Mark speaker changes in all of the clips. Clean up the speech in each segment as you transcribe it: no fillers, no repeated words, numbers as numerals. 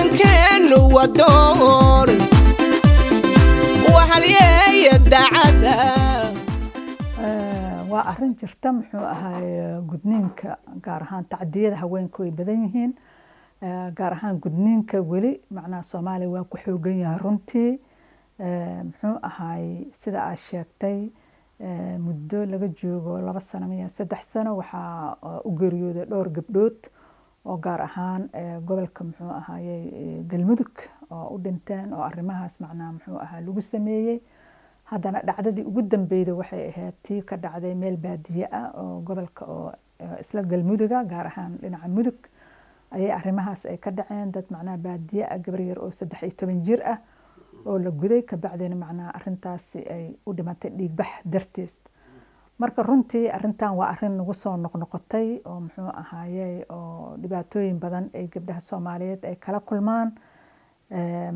Speaker 1: Haweenkeennu waa door waxalyeeya dacada.
Speaker 2: Waa arrin jirta, muxuu ahaay, gudniinka, gaar ahaan tacdiyada haweenku way badan yihiin, gaar ahaan gudniinka weli macnaha Soomaaliya waa ku xoogan yahay runtii. Muxuu ahaay, sida aad sheegtay, muddo laga joogo 2 sano miya 3 sano waxaa u geeriyooday dhowr gabdhood oo gaar ahaan gobolka, muxuu ahaayey, Galmudug oo u dhinteen oo arrimahaas macnaha muxuu ahaa lagu sameeyey. Haddana dhacdadii ugu dambeyda waxay ahayd tii ka dhacday meel baadiye ah oo gobolka oo isla Galmuduga, gaar ahaan dhinaca Mudug ayay arrimahaas ay ka dhaceen. Dad macnaha baadiye ah, gabar yar oo 13 jir ah oo la guday, kabacdina macnaha arrintaasi ay u dhimatay dhiigbax darteed. Marka runtii arrintan waa arrin nagu soo noqnoqotay oo, muxuu ahaayey, oo dhibaatooyin badan ay gabdhaha Soomaaliyeed ay kala kulmaan.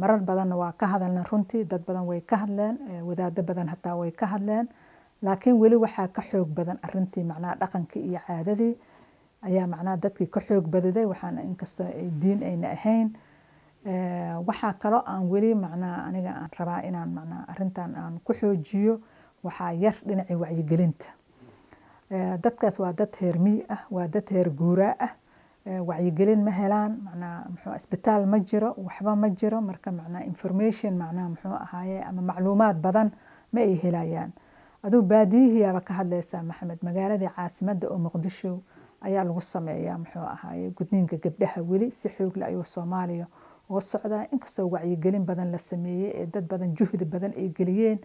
Speaker 2: Marar badanna waa ka hadalna runtii, dad badan way ka hadleen, wadaado badan hataa way ka hadleen, laakiin weli waxaa ka xoog badan arrintii macnaha dhaqankii iyo caadadii ayaa macnaha dadkii ka xoog badaday, waxaana inkastoo ay diin ayna ahayn. Waxaa kaloo aan weli macnaha aniga aan rabaa inaan macnaha arrintan aan ku xoojiyo, waxaa yar dhinacii wacyigelinta. Dadkaas waa dad heer miyi ah, waa dad heer guuraa ah, wacyigelin ma helaan, macnaha muxuu isbitaal ma jiro, waxba ma jiro. Marka macnaha information, macnaha muxuu ahaaye, ama macluumaad badan ma ay helayaan. Aduu baadiyihiyaaba ka hadlaysaa, Maxamed, magaaladii caasimadda oo Muqdisho ayaa lagu sameeyaa, muxuu ahaaye, gudniinka gabdhaha. Weli si xoogle ayuu Soomaaliya uga socdaa, inkastoo wacyigelin badan la sameeyey ee dad badan juhdi badan ay geliyeen,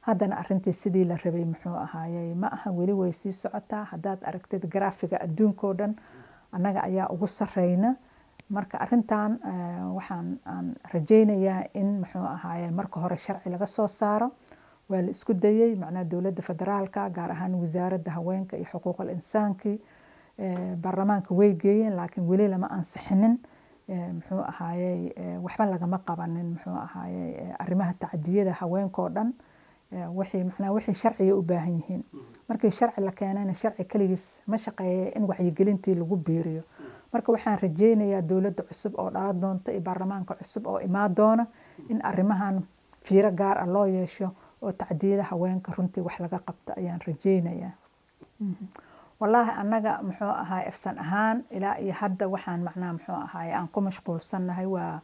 Speaker 2: haddana arrintii sidii la rabay, muxuu ahaayey, ma aha, weli way sii socotaa. Haddaad aragtid graphiga adduunka oo dhan, annaga ayaa ugu sareyna. Marka arrintan waxaan aan rajaynayaa in, muxuu ahaaye, marka hore sharci laga soo saaro. Waa la isku dayey macnaha dowladda federaalka, gaar ahaan Wasaaradda Haweenka iyo Xuquuqul Insaankii, baarlamaanka way geeyeen, laakiin weli lama ansixinin, muxuu ahaayey, waxba lagama qabanin, muxuu ahaayey, arrimaha tacdiyada haweenka oo dhan. Wixii macnaha wixii sharciga u baahan yihiin, markii sharci la keenayna sharci keligiis ma shaqeeya, in wacyigelintii lagu biiriyo. Marka waxaan rajaynayaa dowladda cusub oo dhalan doonta iyo baarlamaanka cusub oo imaan doona in arrimahan fiiro gaar ah loo yeesho oo tacdiyada haweenka runtii wax laga qabto ayaan rajaynayaa. Wallaahi annaga, muxuu ahaay, efsan ahaan ilaa iyo hadda waxaan macnaha muxuu ahaay aan ku mashquulsannahay waa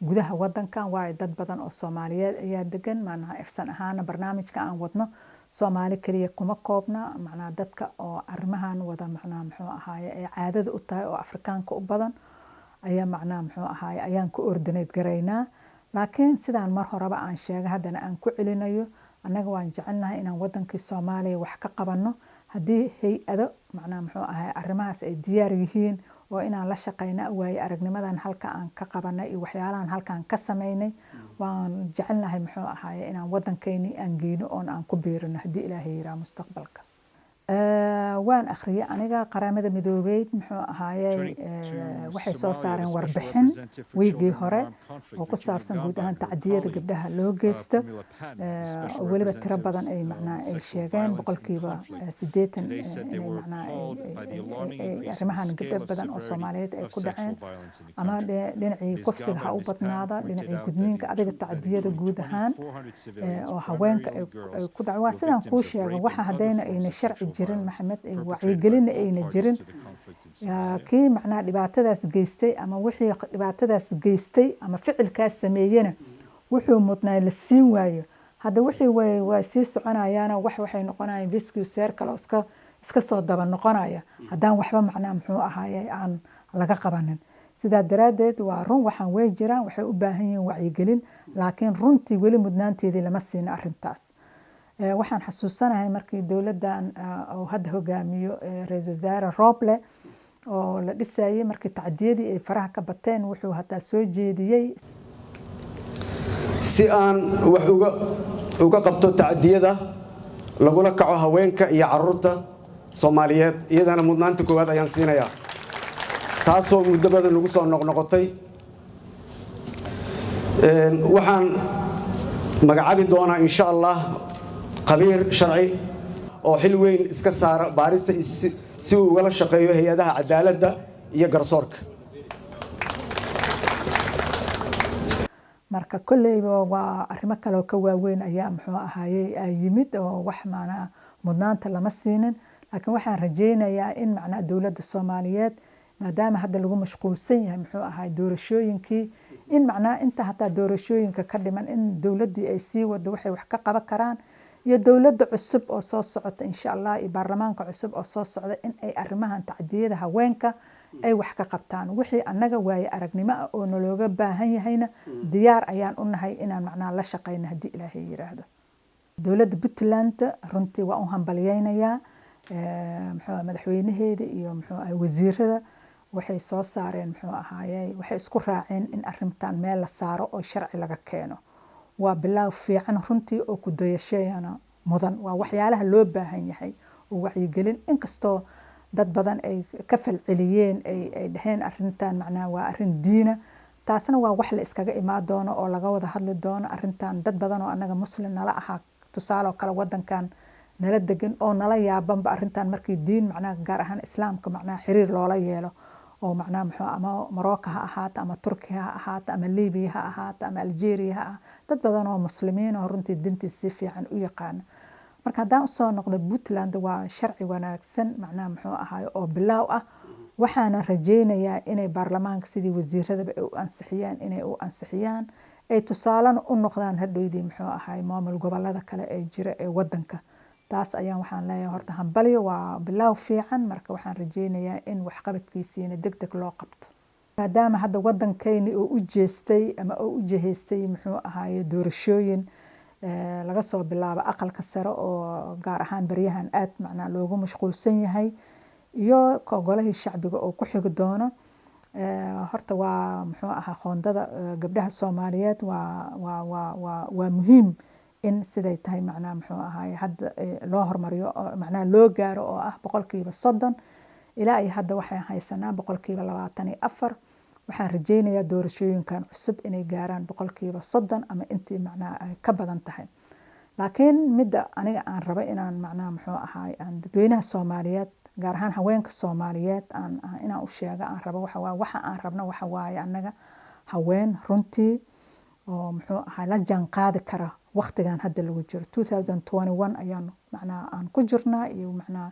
Speaker 2: gudaha wadankan, waayo dad badan oo Soomaaliyeed ayaa degan. Macnaha efsan ahaana barnaamijka aan wadno Soomaali keliya kuma koobna, macnaha dadka oo arrimahan wada, macnaha muxuu ahaaye, ay caadada u tahay oo Afrikaanka u badan ayaa, macnaha muxuu ahaaye, ayaan ku coordinate garaynaa. Laakiin sidaan mar horeba aan sheegay, haddana aan ku celinayo, annaga waan jecelnahay inaan wadankii Soomaaliya wax ka qabanno. Haddii hay-ado, macnaha muxuu ahay, arrimahaas ay diyaar yihiin oo inaan la shaqeyna, waaye aragnimadan halka aan ka qabanay iyo waxyaalahan halkaan ka sameynay, waan jecelnahay, muxuu ahaaye, inaan wadankeyni aan geyno oon aan ku biirino, haddii Ilaahay yiraa, mustaqbalka. Waan akhriyay aniga. Qaramada Midoobeyd, muxuu ahaayey, waxay soo saareen warbixin wiigii hore oo ku saabsan guud ahaan tacdiyada gabdhaha loo geysto, oo weliba tiro badan ay macnaha ay sheegeen, 80% inay macnaha arrimahan gabdho badan oo Soomaaliyeed ay ku dhaceen, ama dhinacii kufsiga ha u badnaada, dhinacii gudniinka, adiga tacdiyada guud ahaan oo haweenka ay ku dhaco. Waa sidaan kuu sheegay, waxa haddayna ayna sharci jirin, Maxamed, wacyigelinna ayna jirin, kii macnaha dhibaatadaas geystay ama wixii dhibaatadaas geystay ama ficilkaas sameeyena wuxuu mudnaa la siin waayo, hadda wixii way sii soconayaana, waxay noqonayaan vicious circle oo iska soo daba noqonaya haddaan waxba, macnaha muxuu ahaaye, aan laga qabanin. Sidaa daraaddeed waa run, waxaan way jiraan, waxay u baahan yihiin wacyigelin, laakiin runtii weli mudnaanteedii lama siino arrintaas. Waxaan xasuusanahay markii dowladdan uu hadda hogaamiyo Ra-iisul Wasaare Roble oo la dhisayay, markii tacdiyadii ay faraha ka bateen, wuxuu hataa soo jeediyey
Speaker 3: Si aan wax uga qabto tacdiyada lagula kaco haweenka iyo carruurta Soomaaliyeed, iyadana mudnaanta koowaad ayaan siinayaa, taasoo muddo badan nagu soo noqnoqotay. Waxaan magacaabi doonaa, insha Allah, khabiir sharci oo xil weyn iska saara baarista si uu ugala shaqeeyo hay-adaha cadaaladda iyo garsoorka.
Speaker 2: Marka kolleyba waa arrimo kale oo ka waaweyn ayaa muxuu ahaayey ay yimid oo wax macnaha mudnaanta lama siinin. Laakiin waxaan rajeynayaa in macnaha dowladda Soomaaliyeed, maadaama hadda lagu mashquulsan yahay muxuu ahaay doorashooyinkii, in macnaha inta hataa doorashooyinka ka dhiman in dowladdii ay sii wado waxay wax ka qaban karaan, iyo dowladda cusub oo soo socota insha Allah, iyo baarlamaanka cusub oo soo socda, in ay arrimahan tacdiyada haweenka ay wax ka qabtaan. Wixii annaga waaye aragnimo ah oo nalooga baahan yahayna diyaar ayaan u nahay inaan macnaha la shaqeyno haddii Ilaahay yiraahdo. Dowladda Puntland runtii waa u hambalyeynayaa, muxuu ahaa madaxweynaheeda iyo muxuu ahaa wasiirada. Waxay soo saareen muxuu ahaaye, waxay isku raaceen in arrintan meel la saaro oo sharci laga keeno. Waa bilaaw fiican runtii oo ku dayasheeyana mudan, waa waxyaalaha loo baahan yahay oo wacyigelin. Inkastoo dad badan ay ka falceliyeen, ay dhaheen arrintan macnaha waa arrin diina, taasna waa wax la iskaga imaan doono oo laga wada hadli doono arrintan. Dad badan oo annaga muslim nala ahaa, tusaale oo kale wadankan nala degan oo nala yaabanba arrintan markii diin macnaha gaar ahaan islaamka macnaha xiriir loola yeelo, oo macnaha muxuu ama Morocco ha ahaato ama Turkiya ha ahaato ama Liibiya ha ahaato ama Algeria ha ahaato, dad badan oo muslimiin oo runtii diintii si fiican u yaqaana. Marka haddaan usoo noqdo Puntland, waa sharci wanaagsan macnaha muxuu ahaay oo bilaaw ah. Waxaana rajeynayaa inay baarlamaanka sidii wasiiradaba ay u ansixiyaan inay u ansixiyaan, ay tusaalena u noqdaan hadhowdii muxuu ahaay maamul gobolada kale ee jira ee wadanka. Taas ayaan waxaan leeyahay horta hambalyo, waa bilaaw fiican. Marka waxaan rajeynayaa in waxqabadkiisiina deg deg loo qabto, maadaama hadda wadankeyni oo u jeestay ama oo u jihaystay muxuu ahaaye doorashooyin, laga soo bilaabo aqalka sare oo gaar ahaan baryahan aad macnaa loogu mashquulsan yahay, iyo golihii shacbiga oo ku xigi doono. Horta waa muxuu ahaa qoondada gabdhaha Soomaaliyeed waa muhiim in siday tahay macnaha muxuu ahaay hadda loo hormariyo, macnaha loo gaaro oo ah 30%. Ilaa iyo hadda waxaan haysanaa 24%. Waxaan rajeynayaa doorashooyinkan cusub inay gaaraan 30% ama intii macnaha ay ka badan tahay. Laakiin midda aniga aan rabo inaan macnaha muxuu ahaay aan dadweynaha Soomaaliyeed, gaar ahaan haweenka Soomaaliyeed, aan inaan u sheego aan rabo waxa waaye, waxa aan rabno waxa waaye annaga haween runtii oo muxuu ahaa la jaan qaadi kara waqtigan hadda lagu jiro 2021 ayaan macnaha aan ku jirnaa, iyo macnaha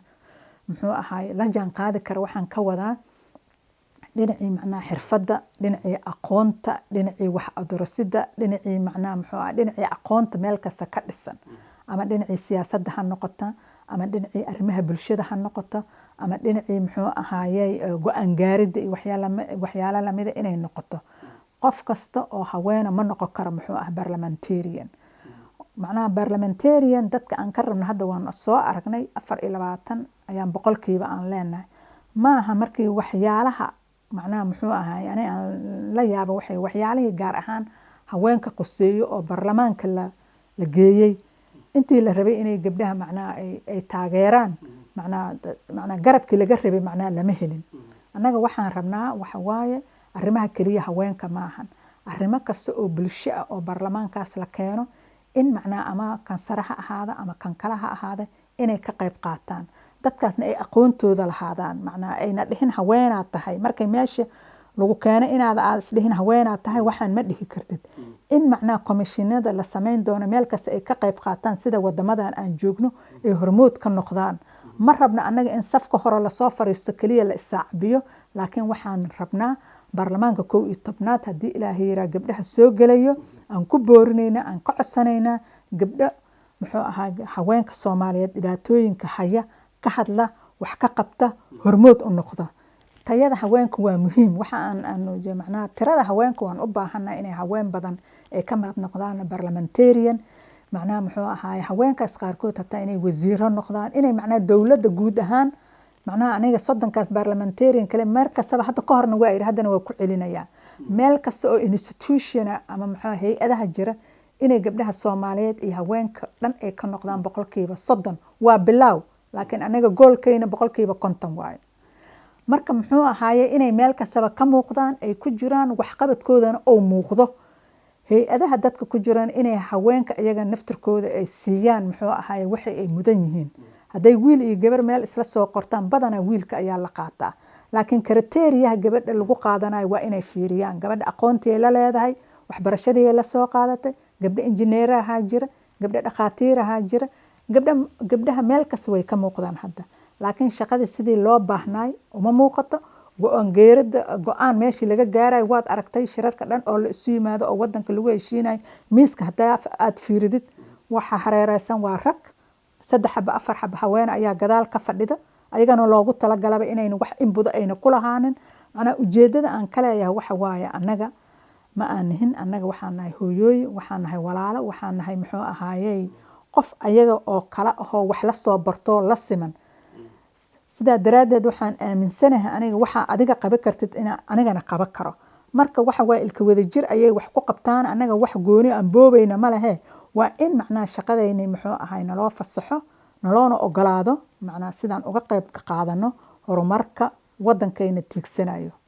Speaker 2: muxuu ahaay la jaan qaadi kara. Waxaan ka wadaa dhinacii macnaha xirfadda, dhinacii aqoonta, dhinacii wax adoorasida, dhinacii macnaha muxuu ahaa dhinacii aqoonta meel kasta ka dhisan, ama dhinacii siyaasadda ha noqota, ama dhinacii arrimaha bulshada ha noqoto, ama dhinacii muxuu ahaayey go-aan gaaridda iyo waxyaalo lamida inay noqoto. Qof kasta oo haweena ma noqon karo muxuu ah parliamentarian. Macnaha parliamentarian dadka aan ka rabno hadda waan soo aragnay, 24 ayaan boqolkiiba aan leenahay. Maaha markii waxyaalaha macnaha muxuu ahaay ani aan la yaabo waxay waxyaalihii gaar ahaan haweenka quseeyo oo baarlamaanka la geeyey, intii la rabay inay gabdhaha macnaha ay taageeraan, macnaha garabkii laga rabay macnaha lama helin. Annaga waxaan rabnaa waxa waaye arrimaha keliya haweenka maahan, arrimo kasta oo bulsho ah oo baarlamaankaas la keeno in macnaha ama kansare ha ahaada ama kankale ha ahaada inay ka qayb qaataan, dadkaasna ay aqoontooda lahaadaan, macnaha ayna dhihin haweenaad tahay markay meesha lagu keeno inaad aad isdhihin haweenaad tahay waxaan ma dhihi kartid. In macnaha komishinada la sameyn doono meel kasta ay ka qayb qaataan, sida wadamadan aan joogno ay hormood ka noqdaan. Ma rabna annaga in safka hore lasoo fariisto keliya la isaacabiyo, laakiin waxaan rabnaa baarlamaanka 11aad haddii Ilaahay yiraa gabdhaha soo gelayo aan ku boorinayna, aan ka codsanaynaa gabdho muxuu ahaa haweenka Soomaaliyeed dhibaatooyinka haya ka hadla, wax ka qabta, hormood u noqda. Tayada haweenku waa muhiim. Waxa aan macnaha tirada haweenku waan u baahannahay inay haween badan ay ka mid noqdaan parliamentarian, macnaha muxuu ahaay haweenkaas qaarkood hataa inay wasiiro noqdaan, inay macnaha dowladda guud ahaan. Macnaha aniga 30kaas parliamentarian kale meel kastaba hadda ka horna waa yidhi, haddana waa ku celinayaa, meel kasta oo institutiona ama muxuu hay-adaha jira inay gabdhaha Soomaaliyeed iyo haweenka dhan ay ka noqdaan 30%. Waa bilaaw, laakiin anaga goolkayna 50% waayo. Marka muxuu ahaaye inay meel kastaba ka muuqdaan, ay ku jiraan, waxqabadkoodana oo muuqdo, hay-adaha dadka ku jiraan inay haweenka iyaga naftirkooda ay siiyaan muxuu ahaaye waxa ay mudan yihiin. Hadday wiil iyo gabar meel isla soo qortaan, badanaa wiilka ayaa la qaataa, laakiin kriteeriyaha gabadha lagu qaadanayo waa inay fiiriyaan gabadha aqoontii la leedahay, Waxbarashadii la soo qaadatay, gabdho injineer ahaa jira, gabdho dhakhaatiir ahaa jira, gabdha gabdhaha meel kasta way ka muuqdaan hadda, laakiin shaqadii sidii loo baahnaay uma muuqato. Go-aan geerida, go-aan meeshii laga gaarayo, waad aragtay shirarka dhan oo la isu yimaado oo wadanka lagu heshiinayo, miiska haddaa aad fiiridid, waxa hareereysan waa rag. 3 xaba, 4 xaba haween ayaa gadaal ka fadhida, ayagana loogu talagalaba inayna wax inbudo ayna ku lahaanin. Macnaa ujeedada aan ka leeyahay waxa waaye, annaga ma aanihin, annaga waxaan nahay hooyooyin, waxaan nahay walaalo, waxaan nahay muxuu ahaayey qof ayaga oo kala ahoo wax la soo bartoo la siman. Sidaa daraaddeed waxaan aaminsanahay aniga waxaa adiga qaban kartid inaa anigana qaban karo. Marka waxa waaye, ilka wadajir ayay wax ku qabtaan. Annaga wax gooni aan boobayna ma lehe. Waa in macnaha shaqadayni muxuu ahay naloo fasaxo, naloona ogolaado macnaha sidaan uga qayb qaadano horumarka wadankayna tiigsanayo.